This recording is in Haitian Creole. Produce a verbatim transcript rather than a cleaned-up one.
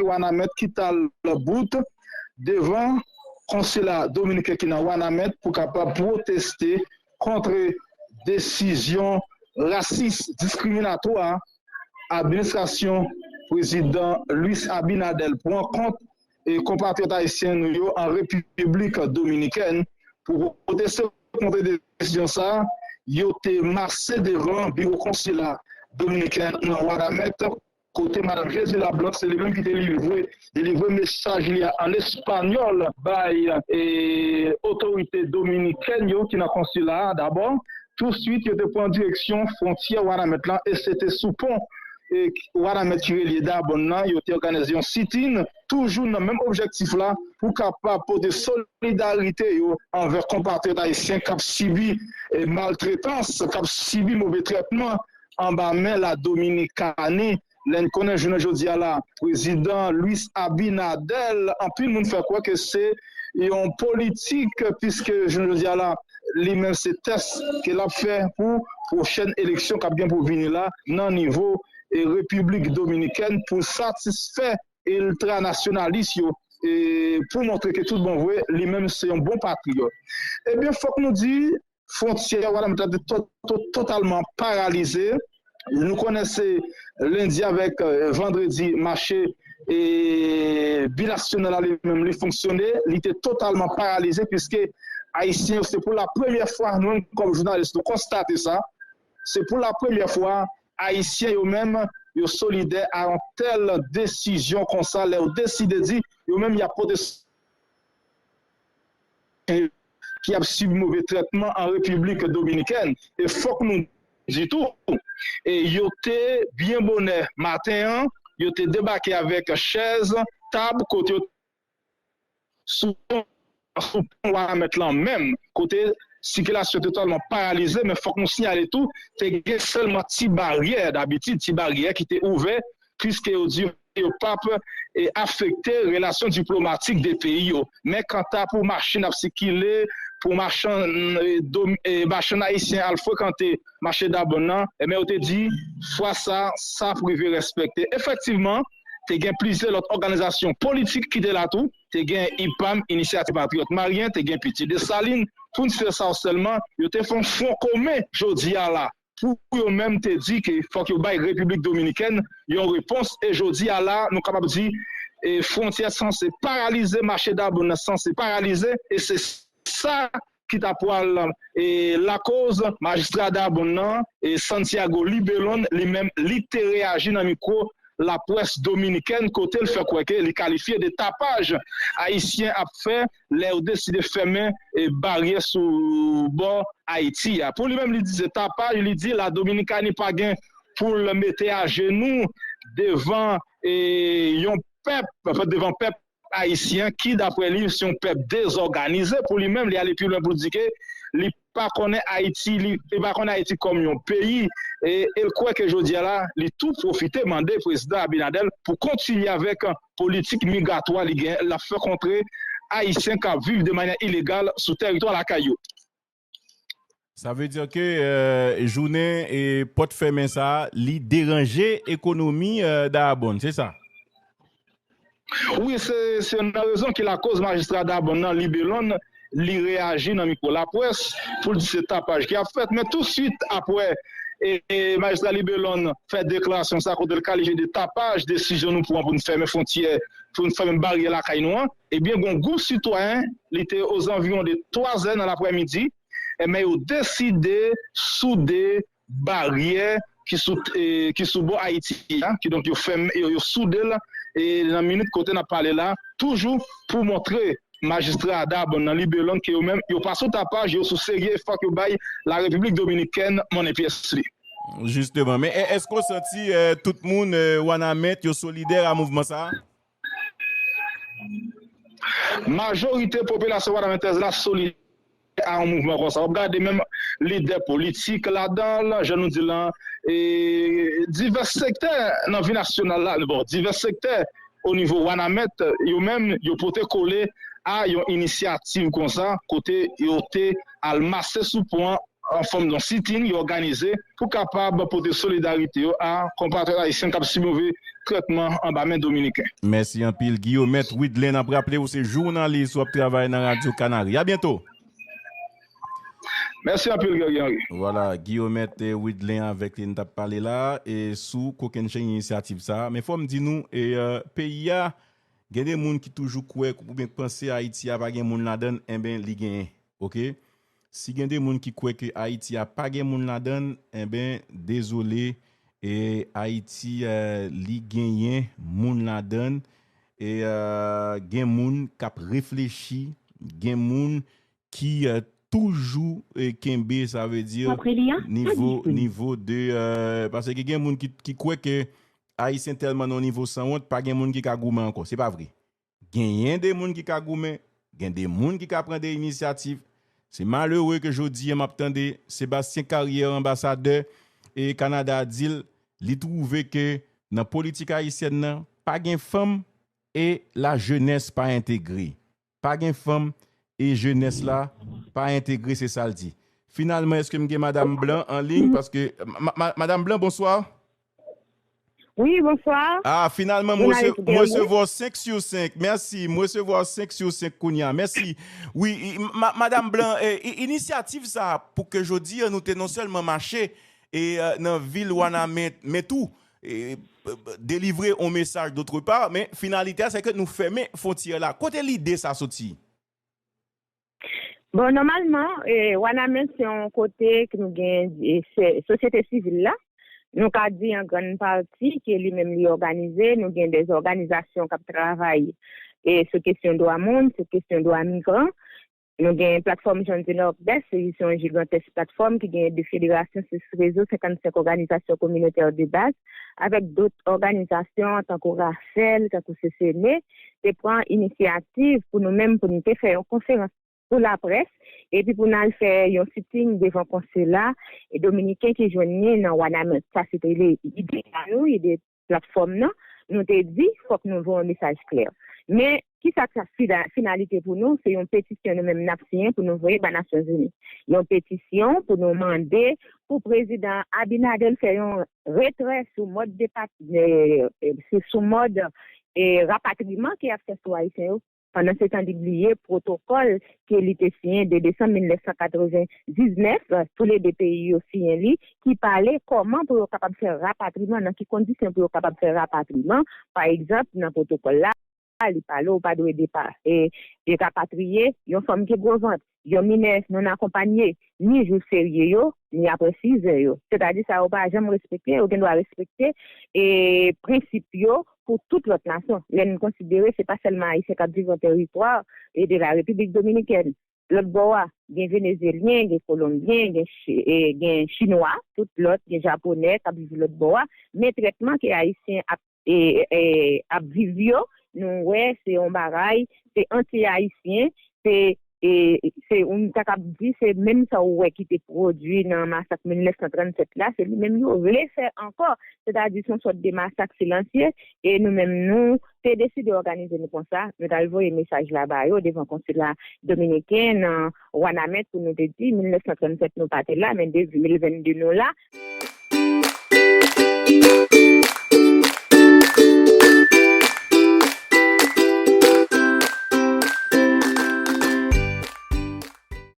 Wanament ki t al bout devan konsila dominiken ki nan Wanament pou kapab pwoteste kont desizyon rasis, diskriminatwa administrasyon prezidan Luis Abinader pran kont e konpatriyòt ayisyen nou yo an Repiblik Dominikèn. Pou pwoteste kont desizyon sa a, yo te mase devan biwo konsila dominiken nan Wanament, kote madan Jezi Lablanc, se li menm ki te livre, delivre mesaj li a an espanyòl bay e, otorite dominikèn yo ki nan konsila a dabò. Touswit, yo te pran direksyon fwontyè Wanament lan e se te sou pon e Wanament ki relye Dabòn nan, yo te òganize yon sit-in, toujou nan menm objektif la, pou kapab pote solidarite yo anvè konpatriyòt ayisyen k ap sibi e, maltretans, k ap sibi move trètman anba men la Dominikani. Lè n konnen jounen jodi a la, prezidan Luis Abinader, anpil moun fè kwè ke se yon politik, piske jounen jodi a la, li menm se tès ke l ap fè pou pwochèn eleksyon k ap gen pou vini la nan nivo e, Repiblik Dominikèn pou satisfè e, iltranasyonalis yo e, pou montre ke tout bon vre, li menm se yon bon patriyòt. Ebyen, fòk nou di, fwontyè Wanament la te to- to- totalman paralize. Nou konnen se lendi avèk e, vandredi mache e, binasyonal la li menm li fonksyone, li te totalman paralize piske ayisyen yo se pou la premyè fwa nou menm kòm jounalis nou konstate sa, se pou la premyè fwa ayisyen yo menm yo solidè a yon tèl desizyon konsa lè yo deside di yo menm y ap pote ki ap sibi move trètman an Repiblik Dominikèn. E fòk nou di tou, e yo te byen bonè maten an, yo te debake avèk chèz, tab, kote yo sou sou pon Wanament lan menm, kote sikilasyon te totalman paralize, men fòk nou siyale tou, te gen sèlman ti baryè, dabitid, ti baryè ki te ouvè, piske yo di yo p ap e, afekte relasyon diplomatik de peyi yo. Men kanta pou machin ap sikile, pou machann e, dom- e, machann ayisyen al frekante mache Dabòn nan, ebyen yo te di fwa sa, sa ap rive respekte. Efektivman, te gen plizyè lòt òganizasyon politik ki te la tou, te gen IPAM, Inisyativ Patriyòt Maryen, te gen Piti Desalin, pou n site sa yo sèlman, yo te fè yon fwon komen jodi a la pou yo menm te di ke fòk yo bay Repiblik Dominikèn yon repons. E jodi a la, nou kapab di e fwontyè sanse paralize, mache Dabòn nan sanse paralize, e se sa ki ta pwal e, lakoz majistra Dabòn nan, e Santiago Libelon, li menm, li te reyaji nan mikwo laprès dominikèn, kote l fè kwè ke li kalifye de tapaj ayisyen ap fè lè yo deside fèmen e, baryè sou bò Ayiti a. Pou li menm, li di se tapaj, li di la Dominikani pa gen pou l mete ajenou devan e, yon pèp, anfen, devan pèp ayisyen ki, daprè li, se yon pèp dezòganize. Pou li menm, li ale pi lwen pou l di ke li pa konnen Ayiti, li, li pa konnen Ayiti kòm yon peyi, e, e l kwè ke jodi a la, li tou pwofite mande prezidan Abinader pou kontinye avèk politik migratwa li gen, l ap fè kontre Ayisyen k ap viv de manyè ilegal sou tèritwa lakay yo. Sa vle di ke euh, jounen e pòt fèmen sa a, li deranje ekonomi euh, Dayabonn, se sa? Wi, se se nan rezon ki lakoz majistra Dabonn nan Libelonn li reyaji nan mikwo laprès pou l di se tapaj ki ap fèt. Men touswit apre e, e majistra Libelonn fè deklarasyon sa kote l kalifye de tapaj desizyon nou pran pou n fèmen fwontyè, pou n fèmen baryè lakay nou an, ebyen gon gwoup sitwayen, li te ozanviwon de twa zè nan laprèmidi, ebyen yo deside soude baryè ki sou e, ki sou bò Ayiti a, kidonk yo fèmen yo, yo soude l e nan minit kote n ap pale la, toujou pou montre majistra Dabonn nan Libelonn ke yo menm yo pa sou tapaj, yo sou serye, fòk yo bay Larepiblik Dominikèn monnen pyès li. Jisteman. Men èske w santi euh, tout moun euh, Wanament yo solidè a mouvman sa a? Majorite popilasyon wanamentèz la solidè a yon mouvman konsa. W ap gade menm lidè politik ladan l, jan nou di lan, e divès sektè nan vi nasyonal la, bon, divès sektè o nivo Wanament, yo menm, yo pote kole a yon inisyativ konsa, kote yo te al mase sou pon an an fòm yon sit-in yo òganize pou kapab pote solidarite yo a konpatriyòt ayisyen k ap sibi move konkrètman anba men Dominiken. Mèsi anpil, Guillaumet Widlin. N ap raple w se jounalis, w ap travay nan Radyo Kanari. A byento. Mèsi anpil, Guerrier Henry. Vwala, Guillaumet, eh, Widlin avèk li n t ap pale la, e sou kokennchenn inisyativ sa a. Men fò m di nou, e, eh, peyi a, gen de moun ki toujou kwè oubyen ki panse Ayiti a pa gen moun ladan l, enben, li genyen. Oke? Si gen de moun ki kwè ke Ayiti a pa gen moun ladan l, enben, dezole, e Ayiti, eh, li genyen moun ladan l, e, eh, gen moun k ap reflechi, gen moun ki, eh, toujou, eh, kenbe, sa vle di, nivo, nivo de, eh, paske gen moun ki, ki kwè ke Ayisyen tèlman nan yon nivo sanwont, pa gen moun ki ka goumen ankò. Se pa vre. Genyen de moun ki ka goumen, gen de moun ki ka pran de inisyativ. Se malere ke jodi a m ap tande Sébastien Carrière, anbasadè e Kanada, di l, li twouve ke nan politik ayisyèn nan, pa gen fanm e lajenès pa entegre. Pa gen fanm e jenès la pa entegre, se sa l di. Finalman, èske m gen Madanm Blanc an liy? Paske, ma, ma, Madanm Blanc, bonswa. Wi, bonswa. Ah, finalman, m rese-, m resevwa senk sou senk. Mèsi, m resevwa senk sou senk kounye a. Mèsi. Wi, i, ma, Madanm Blanc, eh, i, inisyativ sa a pou ke jodi a nou te non sèlman mache e, eh, nan vil Wanament, men tou, e, delivre yon mesaj dotre pa, men finalite a, se ke nou fèmen fwontyè la. Kote lide sa soti? Bon, nòmalman, eh, Wanament se yon kote ke nou gen, eh, se, sosyete sivil la. Nou ka di an grann pati ke li menm li òganize. Nou gen de òganizasyon k ap travay, eh, sou kesyon dwa moun, sou kesyon dwa migran. Nou gen platfòm Jeunes du Nord-Est, se yon jigantès platfòm ki gen de federasyon, sis rezo, senkannsenk òganizasyon kominotè de baz, avèk dòt òganizasyon tankou Rasèl, tankou Sesene, te pran inisyativ pou nou menm, pou nou te fè yon konferans pou laprès, epi pou n al fè yon sitting devan konsèy la, e Dominiken ki jwenn li nan Wanament. Sa se te li-, ide a nou, ide platfòm nan, nou te di, fòk nou voye yon mesaj klè. Men, kisa k ap fina-, finalite pou nou? Se yon petisyon nou menm n ap siyen pou nou voye ba Nasyonzini. Yon petisyon pou nou mande pou prezidan Abinader fè yon retrè sou mòd de pa-, eh, eh, sou, sou mòd, eh, rapatriman ke y ap fè sou Ayisyen yo. Pandan se tan, li bliye pwotokòl ke li te siyen de desanm mil nèf san katrevendiznèf, eh, toulede peyi yo siyen li, ki pale kòman pou yo kapab fè rapatriman, nan ki kondisyon pou yo kapab fè rapatriman. Pa egzanp, nan pwotokòl la, li pale ou pa dwe depa-, e, e rapatriye yon fanm ki gwo vant, yon minè non akonpaye, ni jou ferye yo, ni apre sizè yo. Sètadi sa yo pa janm respekte, yo gen dwa respekte, e, prensip yo pou tout lòt nasyon. Lè n konsidere, se pa sèlman Ayisyen k ap viv an teritwa e de la Repiblik Dominikèn. Lòt bò a, gen Venezyelyen, gen Kolonbyen, gen Chi-, e, gen Chinwa, tout lòt, gen Japonè k ap viv lòt bò a. Men trètman ke Ayisyen ap, e, e, ap viv yo, nou wè se yon bagay, se anti-ayisyen, se, e, se, ou ta kab di, se menm sa ou wè ki te pwodui nan masak mil nèf san trannsèt la, se li menm yo vle fè ankò. Sètadi, se yon sòt de masak silansye, e nou menm, nou te deside òganize nou konsa, nou t al voye mesaj la ba yo devan konsila dominiken nan Wanament pou nou te di, mil nèf san trannsèt nou pa te la, men de mil vennde nou la.